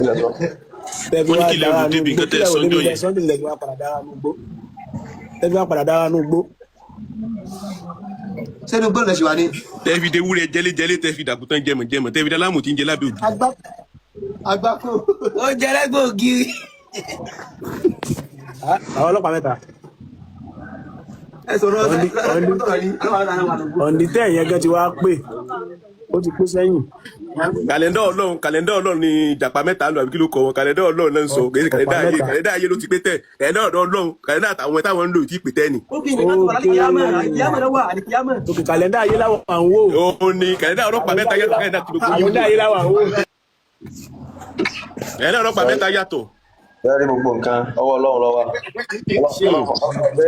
Ilẹ̀ sọ. Tẹ́bí Wọ́n ní wá kí lẹ dára rò nù débi gbó nǹkan tẹ́ kílẹ̀ ẹ rò sọ́njọ́ débi tẹ́ yẹn. sọ́ndé tẹ́bí wá padà dára nù gbó, tẹ́bí wá padà dára nù gbó. Sẹ́nu gbọ́dọ̀ lẹ̀ ṣe wà ní. Tẹ́ fi dewúrẹ́ jẹ́lẹ́jẹ́lẹ́, tẹ́ fi dàgùtàn jẹmọ̀jẹmọ̀, tẹ́ fi dalámù tí ń jẹ lábẹ́ ògiri. Agbáko. Ó jẹ lẹ́gbẹ̀ẹ́ ògiri. Àwọn ọlọ́pàá mẹ́ta. Ẹ sọ̀rọ̀ Ọ̀ndì sọ̀rọ̀ ní àwọn àwọn àwọn àdúgbò. ọ̀ndì tẹ́ yẹn gan ti wá pé ó ti pé sẹ́yìn. Kàlẹ́ndà Ọlọ́run, kàlẹ́ndà Ọlọ́run ni ìjàpá mẹ́ta ń lò, àbí kí ló kọ wọn? Kàlẹ́ndà Ọlọ́run náà ń sọ, kì í ṣe Ọ̀pá kàlẹ́ndà ayé. mẹ́ta. Kàlẹ́ndà ayé ló ti pé tẹ̀, kàlẹ́ndà ọ̀dọ̀ Ọlọ́run, kàlẹ́ndà àtàwọn táwọn ń lò tí ì pé tẹ́ ni. Ó kì í nìkan tó wà lálìkìyámọ̀, àlìkìyámọ̀ ló wà, àlìkìyámọ̀. Òkè kàlẹ́ndà ayé láwọn à ń wò. Ó ní kàlẹ́ndà ọlọ́pàá mẹ́ta yàtọ̀ kàlẹ́ndà tí gbogbo yín Kàlẹ́ndà wò. ayé láwọn à ń wò. Kàlẹ́ndà ọlọ́pàá mẹ́ta yàtọ̀. Bẹ́ẹ̀ rí, gbogbo nǹkan ọwọ́ Ọlọ́run ló wà. Ọlọ́run pé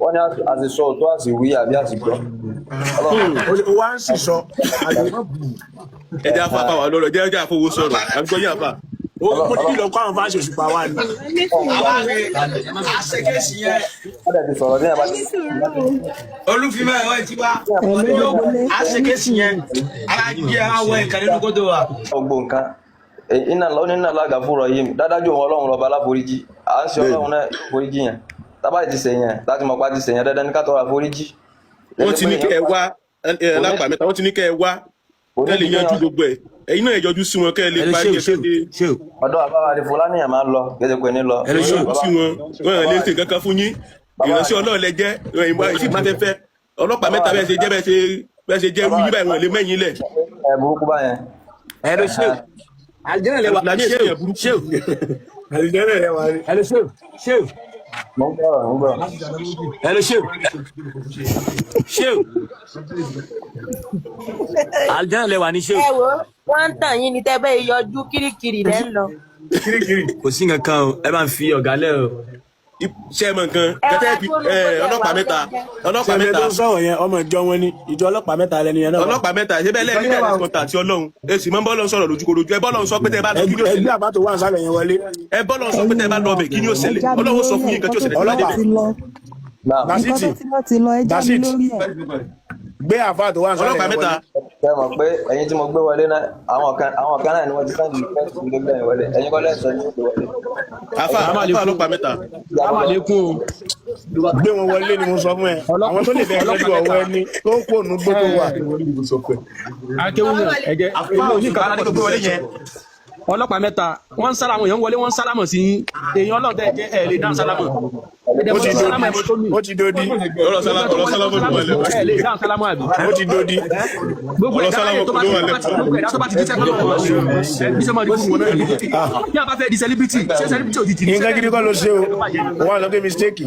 wọ́n ní àṣìṣọ tó àṣìwí àbí àṣìgbọ́. Ọlọ́run Ó wá ń sì sọ àbí? Ẹ jẹ́ àfa àfàwà lọ́rọ̀, ẹ jẹ́ àfowó sọ̀rọ̀ àbíkọ́ yín àfà. Ó mo ní lọ kó àwọn fáṣọ òṣùpá wa ni. Àwa rè àṣekèsì yẹn. Wọ́n dẹ̀ ti sọ̀rọ̀ ní àbá. Ní sùúrù. Olúfimọ́ ẹ̀rọ ti wá. Hello, wọlé. Àṣekèsì yẹn. Ara jẹ́ àwọ̀ ẹ̀ka nínú kótó wa. Gbogbo nǹkan iná lọ nínú alága fúnra yìí dádájú òun Ọlọ́run lọ́ba aláforíjì. À ń ṣe Ọlọ́run náà foríjì yẹn tábà ti ṣe yẹn láti mọ̀ pa ti ṣe yẹn, dandan ní ká tọrọ àforíjì. Wọ́n ti ní kẹ́ ẹ wá ẹ lápá mẹ́ta, wọ́n ti ní kẹ́ ẹ wá kẹ́ ẹ lè yanjú gbogbo ẹ̀. Ẹ̀yin náà ẹ yọjú sí wọn kẹ́ ẹ lè Hello, parí ṣéwù ẹ̀ ṣéwù kẹ́ ẹ lè ṣéwù. Ọ̀dọ̀ àbáwá àti fúlàní yẹn máa ń lọ kéde pé ní lọ. Hello, ṣéwù. Yọjú sí wọn, wọn lè ṣe kankan fún yín. Ìránṣẹ́ Ọlọ́run lẹ jẹ́ ẹ̀yin sì máa fẹ́ fẹ́ ọlọ́pàá mẹ́ta bẹ́ẹ̀ ṣe jẹ́ irú yín báyìí, wọn lè mẹ́yìn lẹ̀. Ẹ burúkú báyẹn. Hello, ṣéwù. Àlìjẹ́nà lẹ́wà. Làní èsì Ṣéwù. yẹn burúkú. Ṣéwù. Àlùjẹ́nà rẹ̀ wà ní. Hello, ṣéwù ṣéwù. Mo ń gbọ́rọ̀, mo ń gbọ́rọ̀. Hello, ṣéwù ṣéwù. Aljanna lẹwà ní, ṣéwù. Ẹ wo, wọ́n ń tàn yín ní tẹ́ bẹ́ẹ̀ yọjú kirikiri lẹ́ ń lọ. Kirikiri. Kò sí nǹkan kan o, ẹ bá ń fi ọ̀gá lẹ̀ o. Ṣé ẹ mọ nǹkan Ẹ kẹtẹ wá fi dúró ẹ lóko tẹ ọlọ́pàá wà mẹ́ta jẹ́jẹ́. ọlọ́pàá Sẹ́mi mẹ́ta tó ń sọ̀rọ̀ yẹn, ọmọ ìjọ wọn ni, ìjọ ọlọ́pàá mẹ́ta lẹni yẹn náà wà. Ọlọ́pàá mẹ́ta, ṣé bẹ́ẹ̀ lẹ́ẹ̀ni direct contact Ọlọ́run, ẹ sì máa ń bọ́lọ̀ sọ̀rọ̀ lójúkorojú. Ẹ bọ́lọ̀ sọ pé tẹ́ ẹ bá lọ, kí ni ó Ẹgbẹ́ ṣẹlẹ̀? àbá tó wà nísàlẹ̀ yẹn wọlé. Ẹ bọ́lọ̀ sọ pé tẹ́ ẹ bá lọ bẹ̀, kí ni ó Ẹ ṣẹlẹ̀? já mi Ọlọ́run sọ lórí fún ẹ̀. yín nǹkan tí ó Nǹkan tó ṣẹlẹ̀ tẹ́ bá ti lọ débẹ̀. ti lọ. Náà. Nǹkan Basiti. tó ti lọ ti lọ, ẹ já mi Basit. lórí ẹ̀. Gbé àfa tó wà nísàlẹ̀ Ọlọ́pàá yẹn mẹ́ta. wọlé. Ṣé mọ̀ pé ẹ̀yin tí mo gbé wọlé náà, àwọn kan náà ni wọ́n ti send request mi tó gbẹ̀yìn wọlé. Ẹ̀yin kọ́ lẹ́sọ̀ ní ìgbé wọlé. Àfà, àfà ọlọ́pàá mẹ́ta. Amalekun o. Gbé wọn wọlé ni mo sọ fún ẹ. Àwọn tó lè bẹ̀rẹ̀ lọ́dún ọwọ́ ẹni tó ń kó ònú gbó tó wà. Akéwìyàn ẹjẹ Àfa èmi ò ní òṣùpá nǹkan aládé tó tó pọ̀ gbé tí mo wọlé fẹ́ sọ. yẹn. Ọlọ́pàá mẹ́ta, wọ́n ń sára àwọn èèyàn wọlé, wọ́n ń sálámọ̀ sí yín. Èèyàn ọlọ́dẹ jẹ́ ẹ̀ lè dáhùn sálámọ̀. Ẹ̀dẹ̀ Ó mọ́ ti tó sálámọ̀ dodi. ẹ̀mọ́ tó mì. Ó ti dodi. Ọ̀rọ̀ sálámù, ọ̀rọ̀ sálámù ló wà lẹ́wọ̀. Ẹ̀ lè dáhùn sálámọ̀ àbí? Ó ti dodi. Gbogbo Ọ̀rọ̀ ẹ̀dá láyé sálámù tó bá ló ti wà tó bá ti lẹ́wọ̀. gbogbo ẹ̀dá tó bá ti díṣẹ́ fọlọ́wọ́ ẹ̀ bí sẹ́mọ̀ di fún wọn náà ni. Bí a bá fẹ́ di celebrity, ṣé celebrity òjijì ni? Nǹkan gidi kọ́ ló ṣe o. Wọ́n á sọ pé mistake.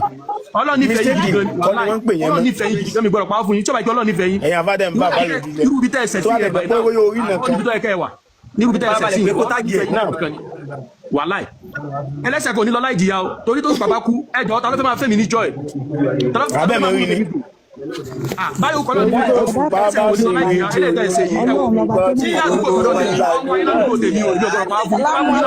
Ọlọ́run nífẹ̀ẹ́ yín Mistake gidi gan ni. kọ́ ni wọ́n ń pè yẹn Ọlọ́run mọ́. nífẹ̀ẹ́ yín gidi gan, mi gbọ́dọ̀ pa á fún yín. Tí ó bá jẹ́ Ọlọ́run nífẹ̀ẹ́ yín, Ẹ̀yin àfáàdẹ̀ ń bá àbá lòdì jẹ. irú ibi tẹ́ ẹsẹ̀ Tó sí wà lè ẹ̀ gbọ́ pé bóyá orí nìkan. níbi tó yẹ kẹ́ ẹ wà, nírú ibi tẹ́ ẹsẹ̀ sí Farabalẹ̀ pé kó tágì ẹ̀. Náà. Wàláì, ẹlẹ́sẹ̀ kò ní lọ láì jìyà o, torí tó sì bàbá kú. Ẹjọ́, ta ló fẹ́ máa fẹ́ mi ní joy? Ta ló fẹ́ Abẹ́ máa mọ̀ rí mú ni. mi dùn? Ah, báyìí kọ́ ló ní Tó ẹlẹ́sẹ̀ bá kò bá ní lọ ṣe láì rí jìyà. Ẹlẹ́sẹ̀ ẹsẹ̀ yìí, ẹ wò Ọlọ́run lọba tó tí ní àdúgbò mi lọ́dẹ ọmọ yín ládùúgbò tèmi ò ní ọgbọ̀n pa á fún mi.